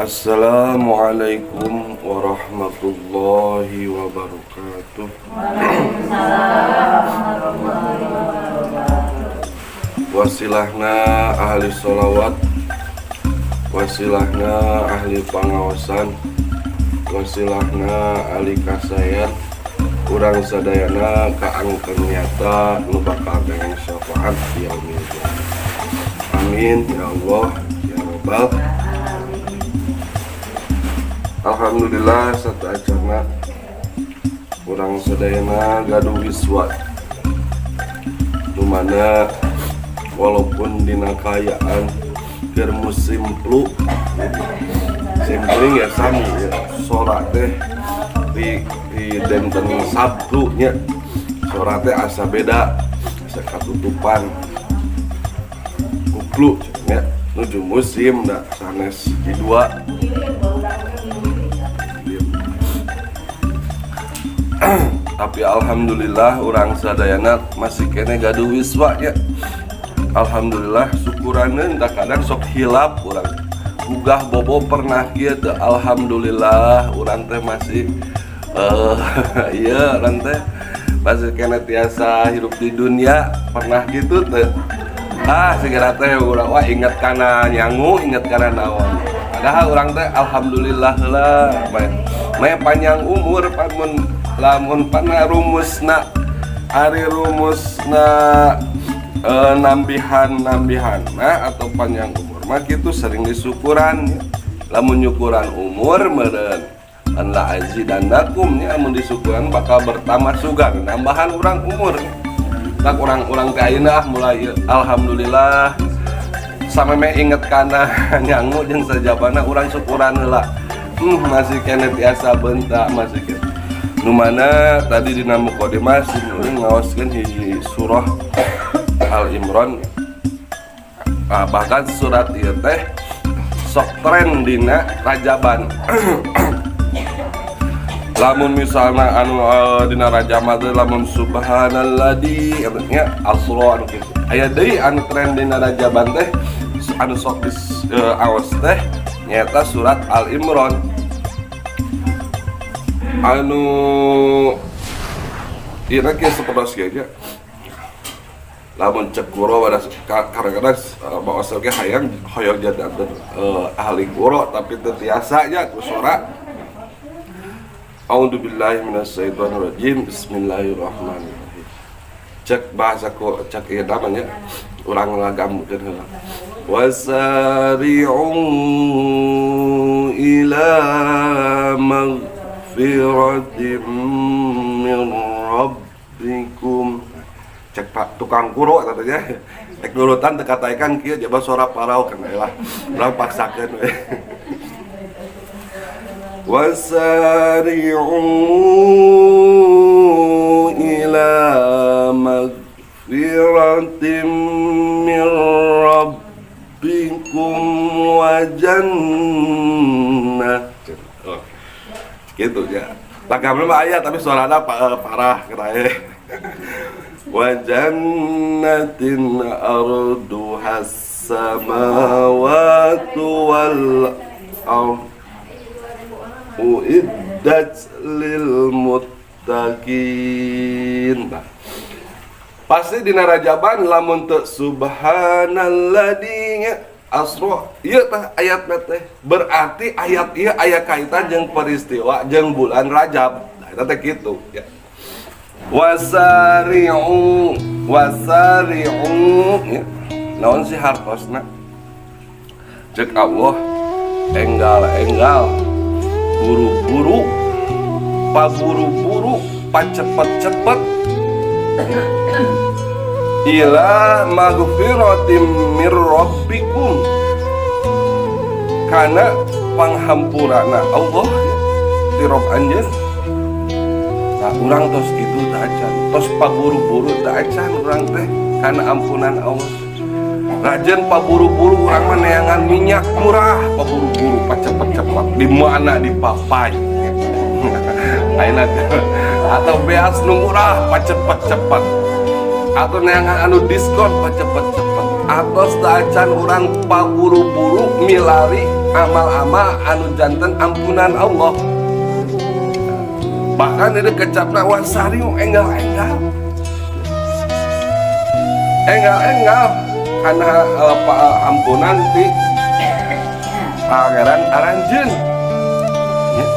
Assalamualaikum warahmatullahi wabarakatuh. Waalaikumsalam warahmatullahi wabarakatuh. Wasilahna ahli sholawat, wasilahna ahli pangaosan, wasilahna ahli kasayan, urang sadayana kaangkeun nyata nu bakal dengan syafaat di yaumil qiyamah. Amin ya Allah ya Rabbal. Alhamdulillah, sateuacanna urang sadayana gaduh wiswa, nu mana walaupun dina kaayaan keur musim flu, simpling ya, sami ya, sora teh di dinten Sabtu nya, sora teh asa beda, asa katutupan ku flu nya, nuju musim da sanes di dua. Iya. Tapi alhamdulillah urang sadayana masih keneh gaduh wiswa ya. Alhamdulillah, syukuraneun. Tak kadang sok hilap urang gugah bobo, pernah kieu teu, alhamdulillah urang teh masih iya, urang teh masih keneh tiasa hidup di dunia, pernah gitu teu? Ah, segera teh urang wah inget kana nyangu, inget kana naon, padahal urang teh alhamdulillah lah meh panjang umur. Pamun lamun pana rumusna, ari rumusna nambihan nambihan nah atau panjang umur mah gitu, sering disukuran ya. Lamun nyukuran umur meureun an la azidannakum nya, amun disukuran bakal bertambah sugan nambahan urang umur. Tak urang-urang teh ayeuna ah mulai alhamdulillah sameme inget kana nyangu jeung sajabana, urang syukuran heula, masih keneh tiasa bentak, masih keneh. Nu mana tadi dina mukadimah sim ngaoskeun hiji surah Al Imran. Ah, bahkan surat ieu teh sok tren dina Rajaban. Lamun misalnya anu dina Rajab teh lamun subhanalladzi nya asra anu kitu, aya deui anu tren dina Rajaban teh anu sok di aos teh nyaeta surat Al Imran anu ieu kieu sapertos kieu nya. Lamun cek guru pada kadang-kadang maos oge hayang hoyong jadi ahli guru, tapi teu tiasa nya ku sora. A'udzubillahi minasyaitonirrajim. Bismillahirrahmanirrahim. Cek bahasa ku cek ieu namanya urang lagamkeun heula. Wasari'u ila maghfiratin min rabbikum. Cek pak tukang guru katanya rek nurutan teu kataekan kieu, jaba sora parau kana lah urang paksakeun we. وسارعوا إلى مغفرة من ربكم وجنة. Oh, gitu ya. Lagamna mah aya, tapi suarana parah kata. وجنة عرضها السماوات والأرض أعدت للمتقين. Nah, pasti dina Rajaban lamun teu subhanalladzi asra ieu tah ayat teh, berarti ayat ieu aya kaitan jeung peristiwa jeung bulan Rajab. Nah, eta teh kitu ya. Wasari'u wasari'u ya. Naon sih hartosna? Cek Allah, enggal-enggal, buru-buru, paburu-buru, pacepet-cepet, ila magfiratim mir rabbikum, kana panghampurana Allah ya, ti Rob anjeun. Nah, urang tos kitu teu acan? Tos paburu-buru teu acan urang teh kana ampunan Allah? Rajin paburu-buru urang mah neangan minyak murah, paburu-buru, pacepet-cepet, di mana, di papai ayeuna, atau beas nu murah, pacepet-cepet, atau neangan anu diskon, pacepet-cepet. Atau teu acan urang paburu-buru milari Amal-amal anu janten ampunan Allah. Bahkan ini kecapna wasari'u, enggal-enggal, enggal-enggal karena ampunan ti Pangeran aranjeun ya.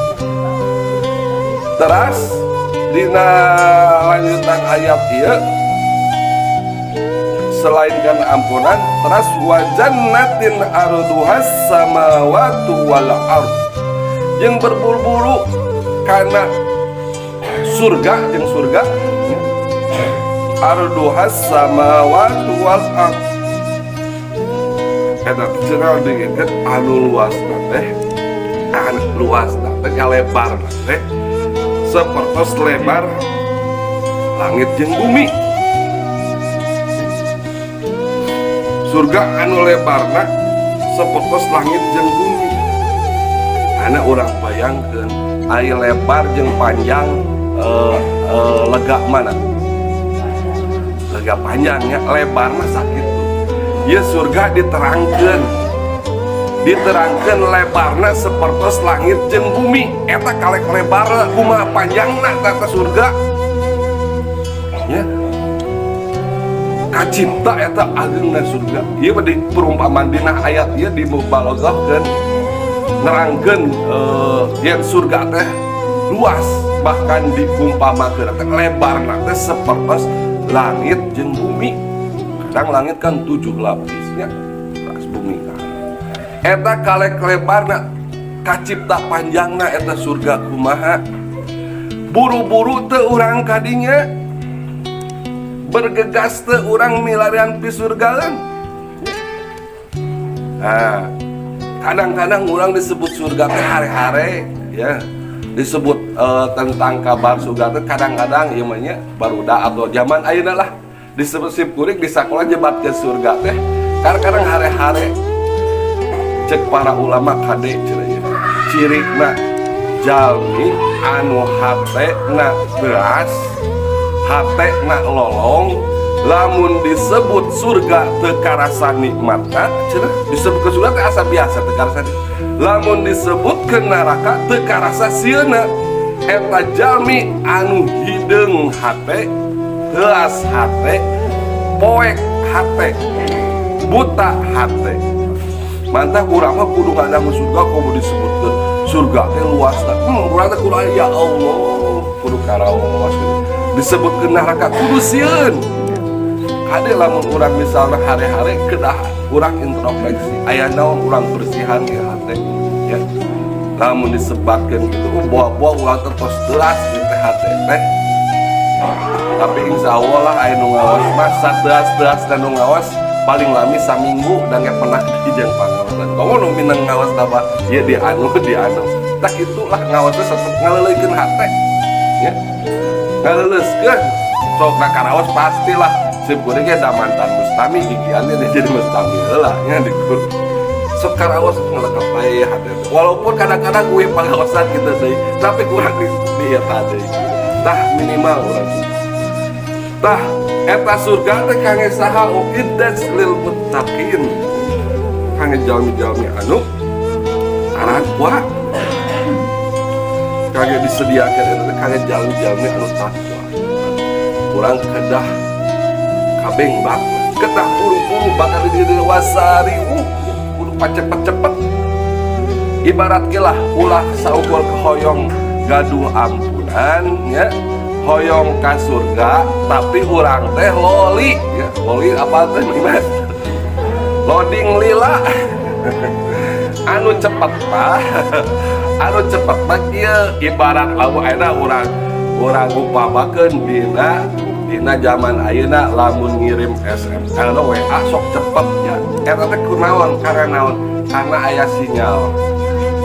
Teras dina lanjutan ayat ieu, selain karena ampunan, teras wa jannatin arduhas samawati wal ard, yang berburu-buru karena surga, jeung surga ya. Arduhas samawati wal ard, eta cenah diinget anu luas teh, anu luas teh, lebar teh seperti lebar langit jeung bumi. Surga anu lebarna seperti langit jeung bumi. Karena urang bayangkan ari lebar jeung panjang, lega mana? Lega panjangnya. Lebar mah sakitu ya. Surga diterangkan, diterangkan lebarna seperti langit jeung bumi. Eta kalek lebar, kumaha panjangna tata surga ya? Kacipta eta agengna surga ieu mah. Di perumpamaan dina ayat ieu dimubalagahkeun, nerangkeun yen surga teh luas, bahkan diumpamakeun teh lebarna teh seperti langit jeung bumi. Kadang langit kan tujuh lapisnya, teras bumi kan eta kalek lebarna. Kacipta panjangna eta surga kumaha? Buru-buru teu urang kadinya? Bergegas teu urang milarian pisurgaan? Nah, kadang-kadang urang disebut surga teh hare-hare ya. Disebut tentang kabar surga teh kadang-kadang ieu mah nya, barudak atau zaman ayeuna lah, disebut sim kuring di sekolah nyebat ke surga teh kadang-kadang hare-hare. Cek para ulama, kade cenah nya, cirina jalmi anu hatena beras, hatena lolong, lamun disebut surga teu karasa nikmatna cenah. Disebut ke surga teh asa biasa, teu karasa. Lamun disebut ke neraka teu karasa sieuna. Eta jalmi anu hideung hate, teuas hate, poek hate, buta hate. Mantap, urang mah kudu ngadangu surga. Kudu disebutkeun surga teh luas, urang teh kudu, ya Allah, kudu karaos gitu. Disebutkeun neraka kudu sieun. Kade, lamun urang misalnya hare-hare, kedah urang introspeksi aya naon, urang bersihan di hate ya. Lamun disebatkeun gitu, oh, buah-buah urang teh tos teuas gitu hate teh. Tapi insya Allah lah, aya nu ngawas mah sateas-teas dan nu ngawas paling lami saminggu dan nggak pernah dijang pangawasan. Kamu nu minang ngawas apa ya, di anu, di anu tak itulah. Ngawasnya tetep ngaleuleuykeun hate ya, ngaleuleuskeun sok na karaos. Pastilah sim kuring ge da mantan mustami, gigiannya dia jadi mustami heula nya. Di sok karaos, ngelekep bae hate, walaupun kadang-kadang gue pangawasan gitu deui, tapi kurang di eta deui. Tah, minimal urang. Tah, eta surga teh kangge saha? Uiddat lil muttaqin, kangge jalmi-jalmi anu tarakwa. Kangge disediakan eta teh kangge jalmi-jalmi anu takwa. Urang kedah kabeng bak, kedah buru-buru, bakal di dieu wasari'u, kudu pacepet-cepet. Ibarat kilah, ulah saukur hoyong gaduh ampunan ya, hoyong ka surga, tapi urang teh loli ya. Loli apa teh, Mas? Loading lila. Anu cepet mah, anu cepet mah kieu, ibarat lamun ayeuna urang urang upamakeun dina dina zaman ayeuna, lamun ngirim SMS anu WA sok cepet ya. Eta teh kunaon? Karena naon? Karena aya sinyal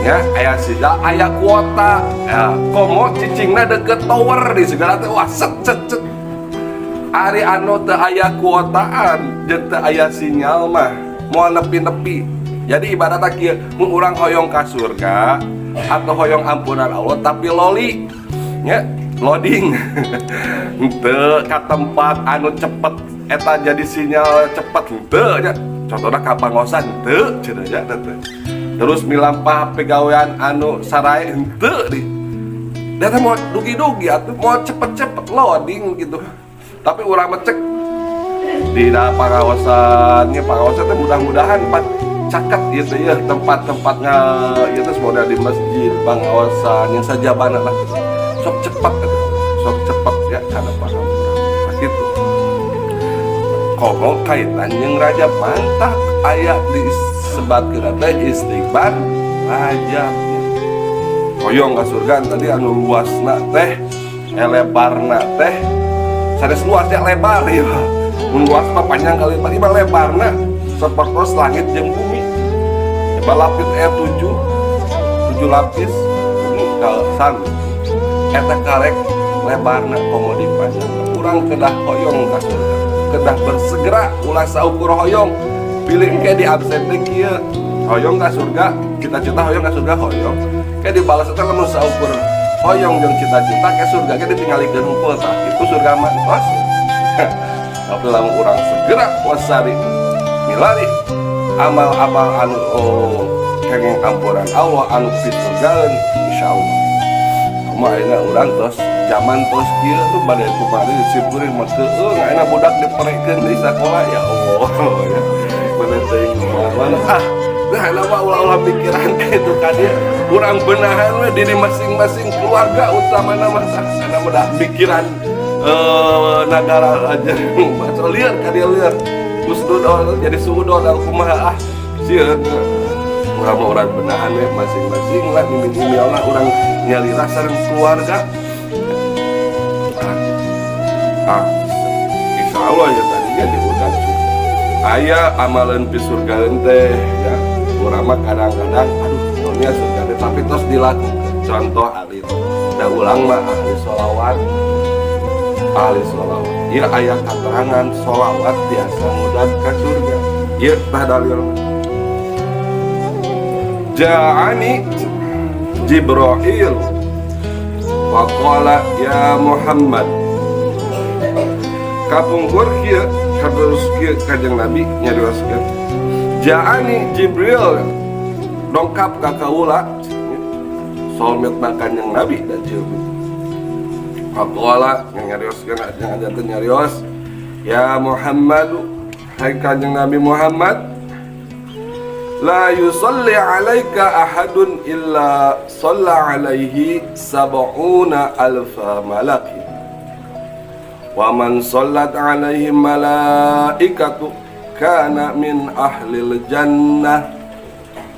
ya, aya sinyal, aya kuota ya. Komo cicingna deket tower di segala teh, wah, set set set. Ari anu teu aya kuotaan jeung teu aya sinyal mah moal nepi-nepi. Jadi ibaratnya kieu, mun urang hoyong ka surga atau hoyong ampunan Allah tapi loli nya, loading henteu ka tempat anu cepet eta jadi sinyal cepet henteu nya. Contohna ka Pangosan henteu cenah nya teh. Terus milampah pegawean anu sarae henteu di dia teh mau dugi-dugi atuh, mau cepet-cepet loading gitu. Tapi urang mah cek di pangaosannya, pangaosan teh mudah-mudahan pan caket gitu ya tempat-tempatnya itu semua di masjid pangaosan yang sajabana lah, sok cepat gitu. Sok cepat ya karena paham. Nah, gitu komo kaitan jeung Rajab, mantap aya disebatkeun teh istighfar Rajab. Hoyong ka surga tadi anu luasna teh, lebarna teh sanes luas ya, lebar ya. Mun luas mah panjang kali lebar, ieu lebarna sapertos langit jeung bumi. Coba lapis tujuh, tujuh lapis bumi kalau sami eta karek lebarna komo di panjang. Urang kedah hoyong ka surga, kedah bersegera, ulah saukur hoyong pilih engke di absen teh kieu. Hoyong ka surga, cita-cita hoyong ka surga, hoyong kayak dibalas teh lamun saukur hoyong jeung cita-cita ke surga ke ditinggalikeun hungkul. Tah itu surga mah tos. Tapi lamun urang segera wasari milari amal-amal anu, oh, kenging ampuran Allah anu pisurgaeun, insyaallah. Kumaha ayeuna urang tos zaman tos kieu tuh bade kumaha simkuring mah keueung ayeuna budak diperekeun di sakola, ya Allah ya. Bade teuing mana ah. Nah, ayeuna mah ulah-ulah mikiran kitu ka dieu. Urang benahan we diri masing-masing, keluarga utamana mah. Tah kana mah da mikiran nagara aja baca lieur ka dieu, lieur. Husnudon jadi suudon kumaha ah sieun. Urang mah urang benahan we masing-masing lah, mimil lah urang nyalira sareng keluarga. Ah, insya Allah ya tadinya diundang aya amalan pi surga teh ya. Urang mah kadang-kadang aduh dunia surga teh, tapi terus dilakukan. Contoh ahli da ulang mah ahli sholawat, ahli sholawat ya, aya keterangan sholawat biasa ngudag ka surga ya. Tah dalil ja'ani Jibril faqala ya Muhammad, kapungkur kieu kados kieu Kanjeng Nabi nyarioskeun, ja'ani Jibril dongkap ka kaula, soulmate na Kanjeng Nabi dan Jibril, faqala nyarioskeun jangan janten nyarios, ya Muhammadu, hai Kanjeng Nabi Muhammad, la yusalli alaika ahadun illa salla alaihi sab'una alfa malaki wa man sallat alaihi malaikatu kana min ahlil jannah.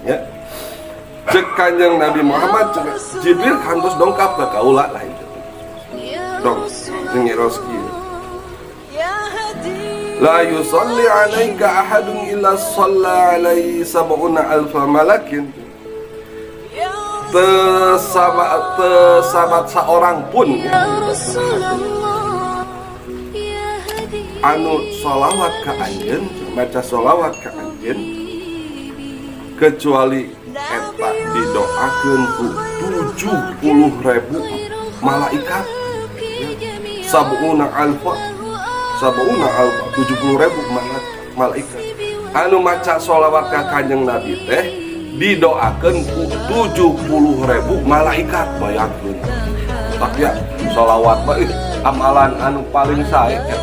Ya, cek Kanjeng Nabi Muhammad, cek Jibril kantos dongkap ka kaula lah itu dong nyarios kieu, la yusalli alaika ahadun illa salla alaihi sab'una alfa malakin, tersama tersabat seorang pun ya, anu sholawat ka anjeun, maca sholawat ka anjeun, kecuali eta didoakeun ku 70 ribu malaikat ya. Sab'una alfa, sab'una alfa, 70 ribu malaikat anu maca sholawat ka Kanjeng Nabi teh didoakeun ku 70 ribu malaikat. Bayangkeun tak ya, sholawat mah ih, amalan anu paling sae ya.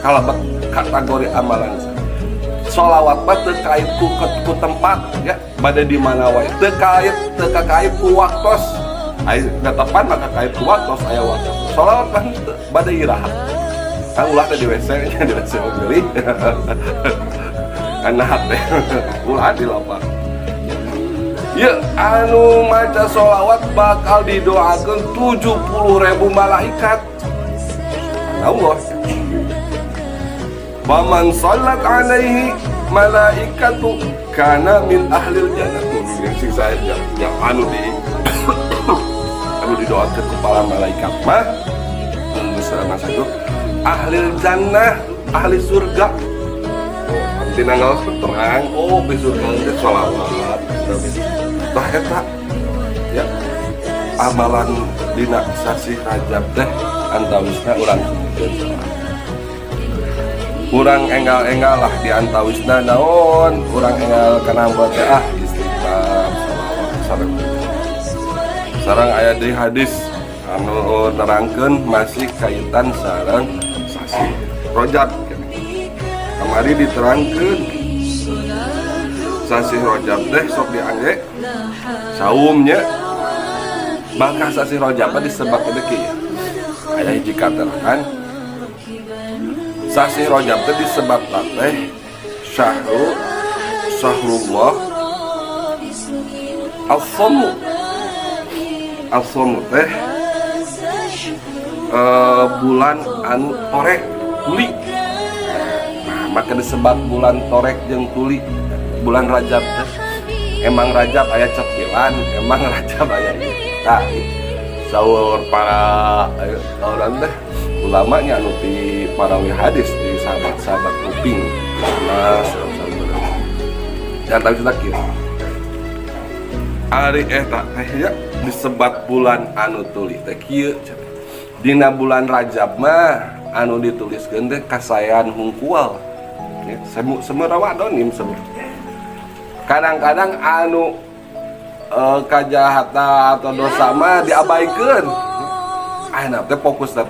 Kalebet kategori amalan sae. Sholawat mah teu kait ku tempat ya, bade di mana wae, teu kait, teu kakait ku waktos. Ai tepan maka kait ku waktos, aya waktu. Sholawat mah henteu, bade iraha kan ulah teh di WC nya, di WC mah beli kan teh ulah di lapang ya. Anu maca sholawat bakal didoakan 70 ribu malaikat Allah. Waman salat alaihi malaikatu kana min ahlil jannah. Tuh yang sing saya yang anu didoakan kepala malaikat mah geus masa itu ahli jannah, ahli surga. Oh, nanti terang, oh, di surga teh sholawat. Tah eta ya amalan dina sasih Rajab teh antawisna urang urang enggal-enggal lah di antawisna naon urang enggal kana teh ah istighfar. Sareng sareng aya di hadis anu nerangkeun masih kaitan sareng sasi Rojab. Kamari diterangkeun sasi Rojab teh sok diangge saumnya, bahkan sasi Rojab mah disebat teh kieu. Aya hiji katerangan, sasi Rojab teh disebat teh syahru syahrullah as-somu. As-somu teh bulan anu torek tuli. Nah, maka disebat bulan torek jeung tuli bulan Rajab teh. Emang Rajab aya cepilan, emang Rajab aya ieu. Nah, saur para orang teh ulamanya anu ti para hadis di sahabat-sahabat kuping. Nah, dan tapi sudah kieu. Ari eta teh ya disebat bulan anu tuli teh kieu. Dina bulan Rajab mah anu dituliskeun teh kasaean hungkul. Ya, semu semu Ramadan semu. Kadang-kadang anu kajahatan atau dosa mah diabaikeun. Ayeuna teh fokus teh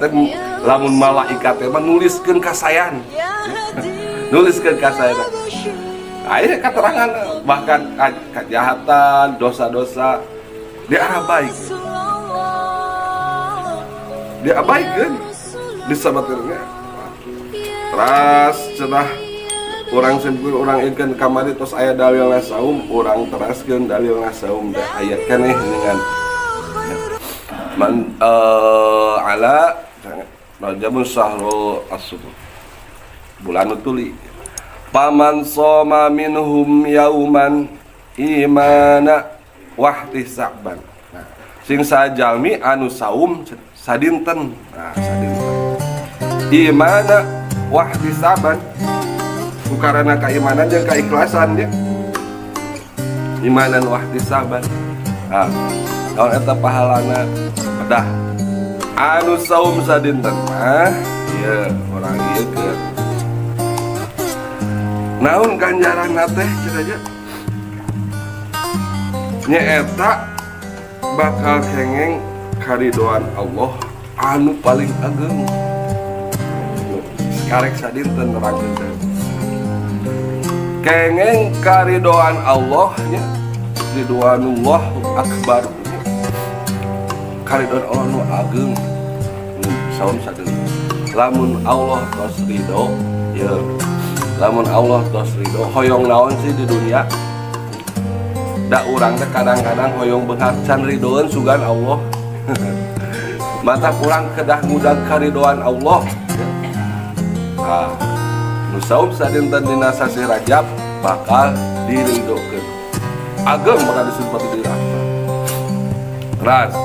lamun malaikat teh mah nuliskeun kasaean. Nuliskeun kasaean. Aya keterangan bahkan kejahatan, dosa-dosa diabaikeun. Diabaikeun disebatkeun. Teras cenah urang sebut urang ikan kamari tos aya dalil saum, urang teraskeun dalil saum teh aya keneh dengan man ala Rajabun syahrul asub, bulan tuli. Faman soma minhum yauman imana wahtisaban. Nah, sing sajalmi anu saum sadinten, nah, sadinten imana wahtisaban, karena keimanan jeung keikhlasan dia, imanan wahtisaban. Nah, naon eta pahalana? Pedah anu saum sadinten mah ieu urang ieu ke naon ganjaran teh cenah nya? Nyaeta bakal kengeng karidoan Allah anu paling ageng. Karek sadinten nerangkeun kengeng karidoan Allah nya, ridwanullah akbar nya. Karidoan Allah nu ageng nu saum sadinten. Lamun Allah tos ridho ya, lamun Allah tos ridho, hoyong naon sih di dunia? Da urang teh kadang-kadang hoyong beunghar can ridoeun, sugan Allah. Mata kurang kedah ngudag karidoan Allah. Nah, nu saum sadinten dina sasih Rajab bakal diridokeun ageng, bakal disebut di akbar. Ras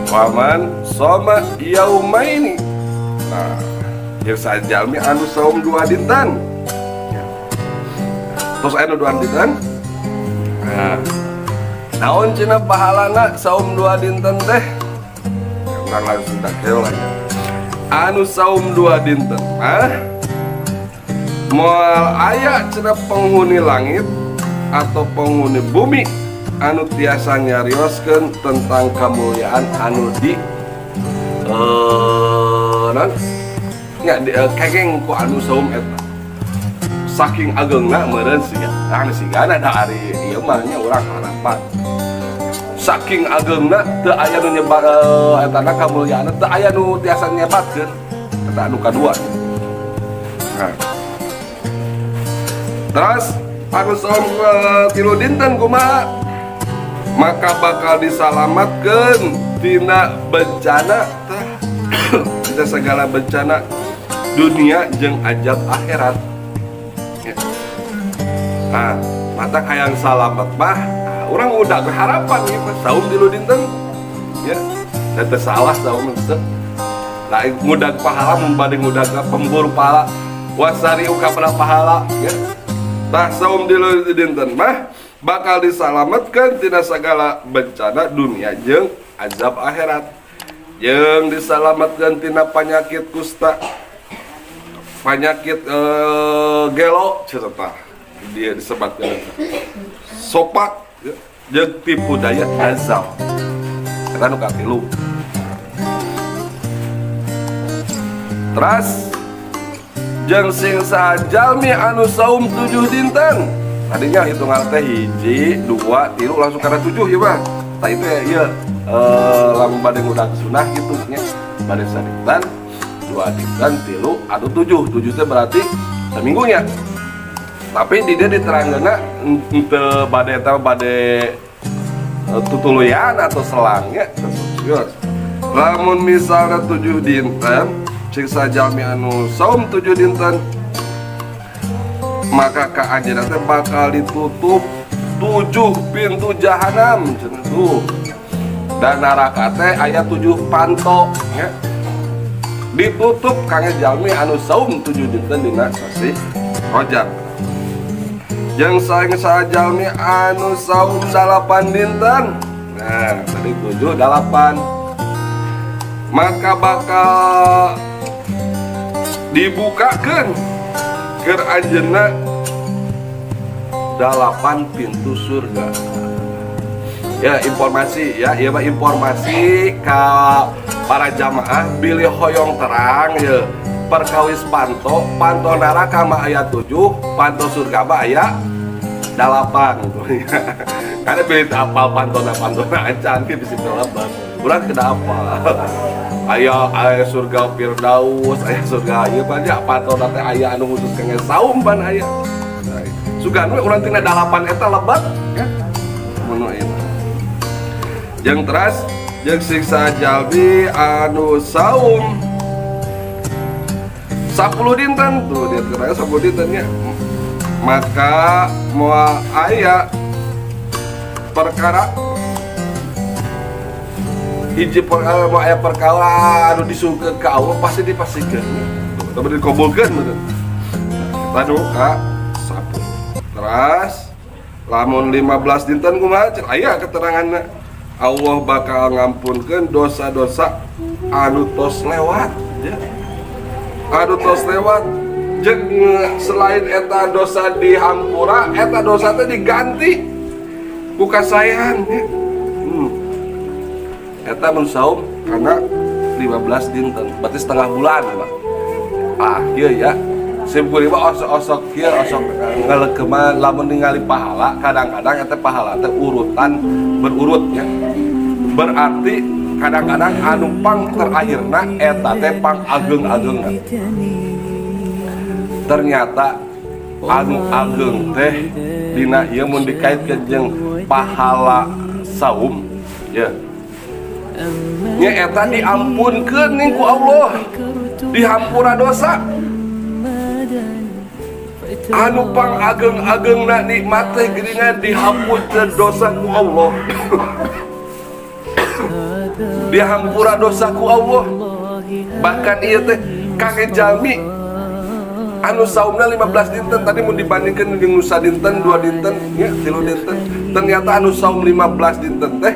Waman soma yaumaini. Nah, yang sajalmi anu saum 2 dinten ya. Terus anu 2 dinten. Nah, naon cenah pahalana saum 2 dinten teh? Ya, urang langsung tak lah ya. Anu saum 2 dinten mah moal aya cenah penghuni langit atau penghuni bumi anu tiasa nyarioskeun tentang kemuliaan anu di non nya di kengeng ku anu saum eta. Saking agengna meureun siga anu sigana da ari ieu mah nya urang harapan saking agengna teu aya nu nyebar etana kamuliaanna, teu aya nu tiasa nyebatkeun eta anu kadua. Nah, terus anu saum 3 dinten kumaha? Maka bakal disalamatkan tina bencana tah, tina segala bencana dunia jeung ajab akhirat ya. Nah, mata hayang salamet mah, nah, urang udah berharapan ya saum 3 dinten ya, dan teu salah saum teu. Nah, ngudag pahala membanding ngudag pemburu pahala wasari uka pada pahala ya. Tah, saum 3 dinten mah bakal disalamatkan tina segala bencana dunia jeung azab akhirat, jeung disalamatkan tina penyakit kusta, penyakit gelo cerita dia disebutkan sopak ya. Jeung tipu daya Dajjal. Eta nu katilu. Teras jeung sing saha jalmi anu saum 7 dinten. Tadinya hitungan teh 1, 2, 3 langsung karena 7 ya mah. Tah itu ya ieu, lamun bade ngundang sunah gitu nya. Bade sadinten, 2 dinten, 3 atau 7. 7 teh berarti seminggunya. Tapi di dia diterangkeunna henteu bade eta bade tutuluyan atau selangnya. Lamun misalnya 7 dinten, sing saha jalmi anu saum 7 dinten, maka ka anjeunna teh bakal ditutup 7 pintu jahanam cenah tuh. Dan neraka teh aya 7 panto nya. Ditutup kangge jalmi anu saum 7 dinten dina sasih Rajab. Jeung saing saha jalmi anu saum 8 dinten. Nah, tadi 7 8. Maka bakal dibukakeun keur anjeunna 8 pintu surga. Ya informasi ya, ieu mah informasi ka para jamaah bilih hoyong terang ya. Perkawis panto, panto neraka mah aya 7, panto surga mah aya 8. Karena bilih teu apal pantona pantona acan ge bisi teu lebat. Urang kedah apal. Aya aya surga Firdaus, aya surga ieu mah nya pantona teh aya anu khusus kangge saum pan aya. Nah, sugan we urang tina 8 eta lebat ya. Mun ieu. Jeung teras jeung siksa jalmi anu saum 10 dinten tuh dia kira 10 dinten nya. Maka moal aya perkara hiji perkara moal aya perkara anu disukeun ka Allah pasti dipastikeun. Tuh, tapi dikabulkeun meureun. Eta nu ka 10. Teras lamun 15 dinten kumaha cenah aya keteranganna Allah bakal ngampunkeun dosa-dosa anu tos lewat ya. Anu tos lewat jeung selain eta dosa dihampura eta dosa teh diganti ku kasaean ya. Eta mun saum karena 15 dinten berarti setengah bulan Pak. Ah ieu ya. Sim kuring mah osok-osok kieu osok ngaleukeman lamun ningali pahala kadang-kadang eta pahala teh urutan berurut ya. Berarti kadang-kadang anu pang terakhirna eta teh pang ageng-agengna. Ternyata anu ageng teh dina ieu mun dikaitkeun jeung pahala saum ya. Nya eta diampunkeun ning ku Allah. Dihampura dosa. Anu pang ageng-agengna nikmat teh geuningan dihampurkeun dosa ku Allah. Dihampura dosa ku Allah. Bahkan ieu teh kangge jalmi anu saumna 15 dinten tadi mun dibandingkeun jeung nu sadinten, 2 dinten, nya 3 dinten. Ternyata anu saum 15 dinten teh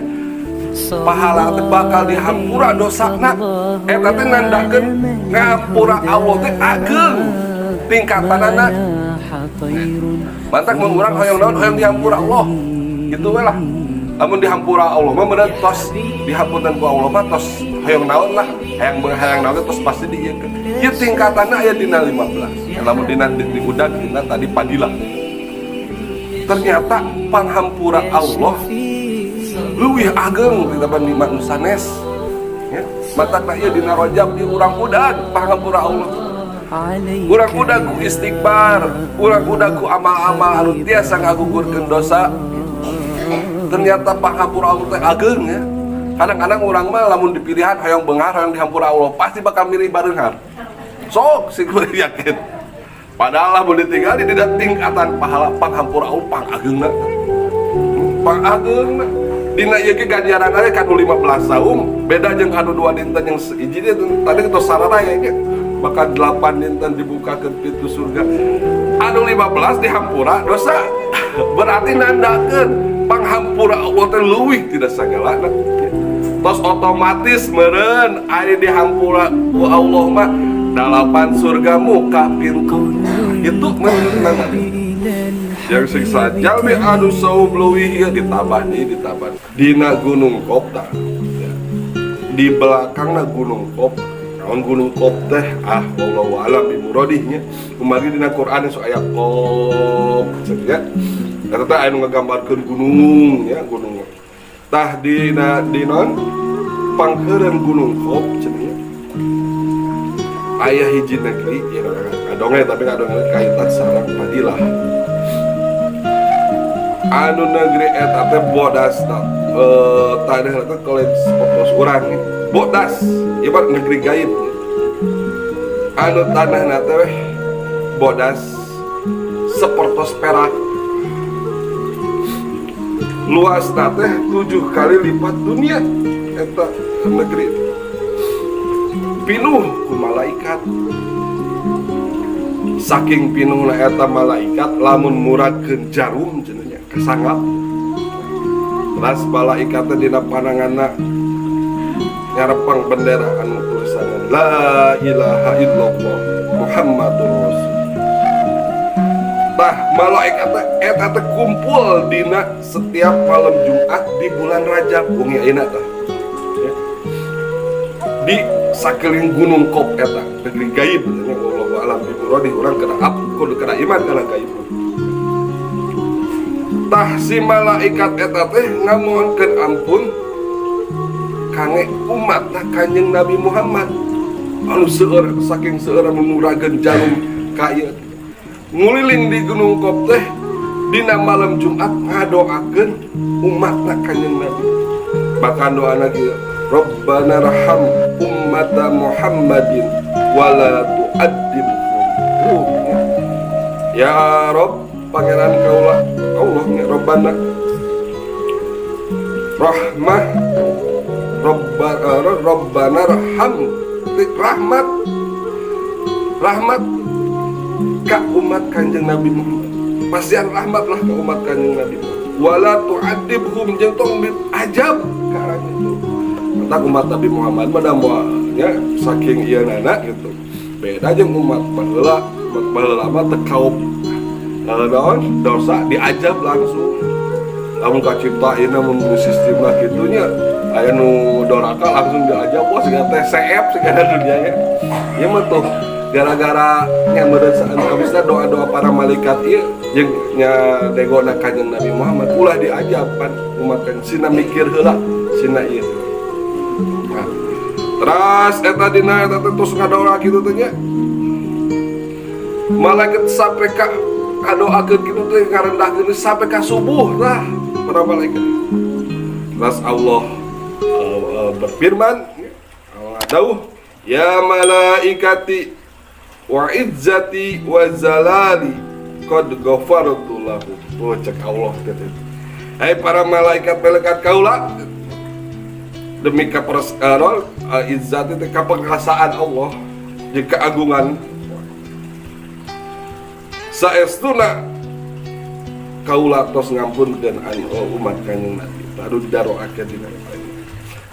pahala teh bakal dihampura dosana. Eta teh nandakeun ngahampura Allah teh ageng tingkatanana. Mantak mun urang hoyong naon hoyong dihampura Allah. Gitu we lah. Lamun dihampura Allah mah meureun tos dihapunten ku Allah mah tos hoyong naon lah. Hayang hayang naon teh tos pasti diieukeun. Ieu tingkatanna aya dina 15. Ya, lamun dina di udag dina tadi padilah. Ternyata panghampura Allah leuwih ageng titipan di nu sanes. Ya, matakna ieu dina Rajab di urang udag panghampura Allah. Urang udag ku istighfar, urang udag ku amal-amal anu tiasa ngagugurkeun dosa. Ternyata panghampura Allah teh ageng ya. Kadang-kadang urang mah lamun dipilihan hoyong beunghar hoyong dihampura Allah pasti bakal milih bareunghar. Sok sih gue yakin. Padahal lamun ditinggal di tidak tingkatan pahala panghampura Allah pangageungna. Pangageungna. Dina ieu ge ganjaran aya kanu 15 saum beda jeung anu 2 dinten yang hiji teh tadi tos sararaya nya. Maka 8 dinten dibukakeun pintu surga. Anu 15 dihampura dosa. Berarti nandakeun panghampura Allah teh leuwih tidak sagalana. Tos otomatis meureun aya dihampura ku Allah mah 8 surga muka pintu. Itu menurut. Yang siksa jalmi anu saum leuwih ieu ditabah deui, ditabah dina Gunung Qaf tah ya. Di belakangna Gunung Qaf. Naon Gunung Qaf teh? Ah, wallahu alam bi muradih nya. Kumargi dina Quran sok aya Qaf cenah ya. Eta teh aya nu ngagambarkeun gunung ya, gunung. Tah, dina di non pangkeureun Gunung Qaf cenah ya. Aya hiji negeri ya, ngadonge, tapi ngadonge kaitan sareng fadilah. Anu negeri eta teh bodas eh tanah teh kolej fotos urang nih. Bodas ieu mah negeri gaib nya. Anu tanahna teh bodas sepertos perak, luas teh 7 kali lipat dunia. Eta negeri pinuh ku malaikat. Saking pinuhna eta malaikat, lamun muragkeun jarum cenah nya kasangap. Terus malaikat teh dina pananganna nyarepang bendera anu tulisanna la ilaha illallah Muhammadur Rasul. Tah, malaikat teh eta teh kumpul dina setiap malam Jumat di bulan Rajab wengi ayeuna tah ya. Di sakeling Gunung Qaf eta negeri gaib nya, wallahu alam bi muradih. Urang kena ap kudu kena iman kana gaib. Tah, si malaikat eta teh ngamohonkeun ampun kangge umat Kanjeng Nabi Muhammad anu seueur, saking seueur muragkeun jarum ka ieu nguliling di Gunung Qaf teh dina malam Jumat ngadoakeun umatna Kanjeng Nabi. Bahkan doana kieu: Rabbana raham ummata Muhammadin wala tu'adzibhum. Ya Rob, pangeran kaula Allah nya, Rabbana rahmah Robba, Rabbana raham, rahmat rahmat ka umat Kanjeng Nabi Muhammad, pasihan rahmat lah ke umat Kanjeng Nabi Muhammad, wala tu'adzibhum, jeung tong diajab ka arah itu. Matak umat Nabi Muhammad mah da moal nya, saking ieu nana gitu, beda jeung umat baheula. Umat baheula mah teu kaup naon dosa diajab langsung. Lamun kacipta ieu mun sistemna kitu nya, aya nu doraka langsung diajab, wah, siga teh CF segala dunianya. Ieu mah tuh gara-gara nya meureun saeun doa-doa para malaikat ieu jeung nya degona Kanjeng Nabi Muhammad ulah diajab pan umat kan sina mikir heula sina ieu. Nah, terus eta dina eta teh tos ngadoa kitu teh nya, malaikat sampai ka kadoakeun kitu teh, ngarendahkeun sampai ka subuh lah para malaikat. Terus Allah berfirman, Allah dawuh, ya malaikati wa izzati wa zalali qad ghafartu lahum. Oh, cek Allah teh, hai para malaikat malaikat kaula, demi kapers izzat itu kaperkasaan Allah jeung keagungan, saestuna kaula tos ngampunkeun anu umat Kanjeng Nabi baru didaroakeun dina eta.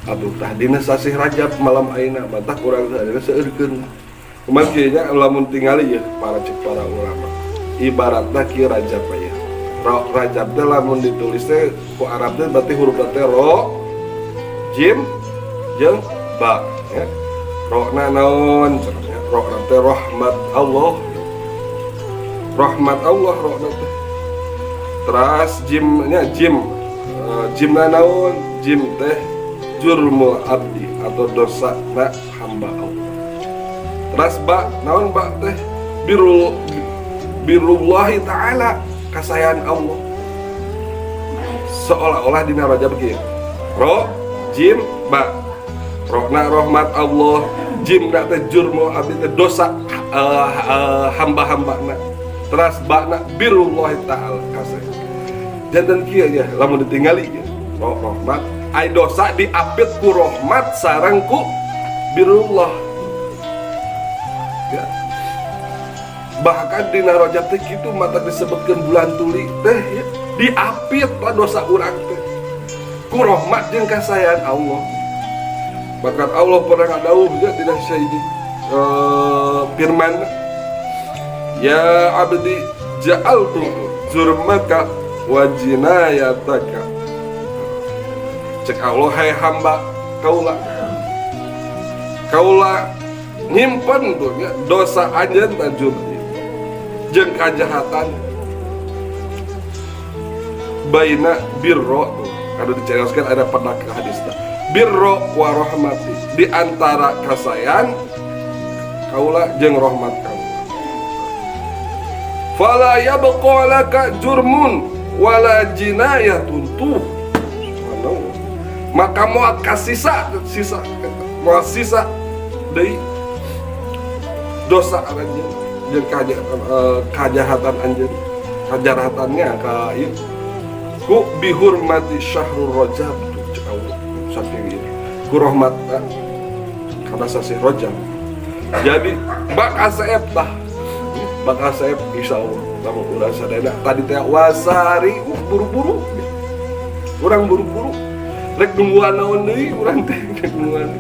Aduh, tah dina sasih Rajab malam ayeuna matak urang teh ayeuna seueurkeun. Kumaha kieu nya, lamun tingali ya para cek para ulama ibaratna kieu Rajab ya. Rajab teh lamun ditulis teh ku Arab teh berarti huruf teh ro, jim, jeung ba ya. Ro na naon cenah ya? Ro na teh rahmat Allah, rahmat Allah ro na teh. Terus jimnya, jim. Eh, jimna naon? Jim teh jurmul abdi atau dosa na hamba Allah. Terus ba naon? Ba teh birrul, birrullahi ta'ala, kasayan Allah. Seolah-olah dina Rajab begini: ro, jim, ba. Ro na rahmat Allah, jim na teh jurmul abdi teh dosa hamba-hamba na, terus ba na birrullahi ta'ala, kasayan. Janten kieu ya, lamun ditinggali ya, roh rahmat, ai dosa diapit ku rahmat sareng ku birrullah ya. Bahkan dina Rajab teh kitu mata disebutkan bulan tuli teh ya, diapit lah dosa urang teh ku rahmat jeung kasayan Allah. Bahkan Allah pernah ngadawuh ya dina ini firman, ya abdi ja'altu Jurmaka wa jinayataka. Cek Allah, hai hamba kaula, kaula nyimpen tuh ya, dosa anjeun ta jurmi jeung kajahatan baina birro tuh anu dicarioskeun ada pernah ke hadisna birro wa rahmati, di antara kasayang kaula jeung rahmat kaula. Fala yabqa laka jurmun wala jinayatun tuh. Subhanallah, maka moal kasisa sisa, moal sisa deui dosa anjeun jeung kajahatan anjeun, kajahatannya ka ieu ku bihurmati syahrul Rajab tuh. Cek Allah, saking ieu ku rahmatna kana sasih Rajab, jadi bakal seep tah, bakal seep insyaallah lamun urang sadayana. Tadi teh wasari, buru-buru urang, buru-buru rek nungguan naon deui urang teh, rek nungguan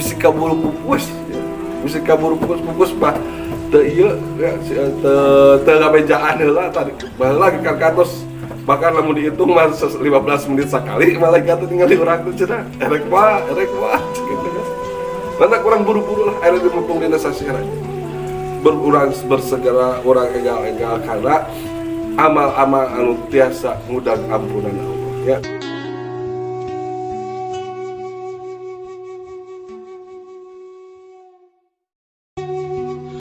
bisi kaburu pupus ya. Bisi kaburu pupus, pupus mah teu ieu ya, teu teu ngabejaan heula. Tadi baheula kan kantos, bahkan lamun dihitung mah 15 menit sekali malaikat teh tinggal di urang teh cenah, erek mah, erek mah gitu kan. Lantak urang buru-buru lah, akhirnya mumpung dina sasih berurang bersegera urang enggal-enggal karena amal-amal anu tiasa ngundang ampunan Allah ya.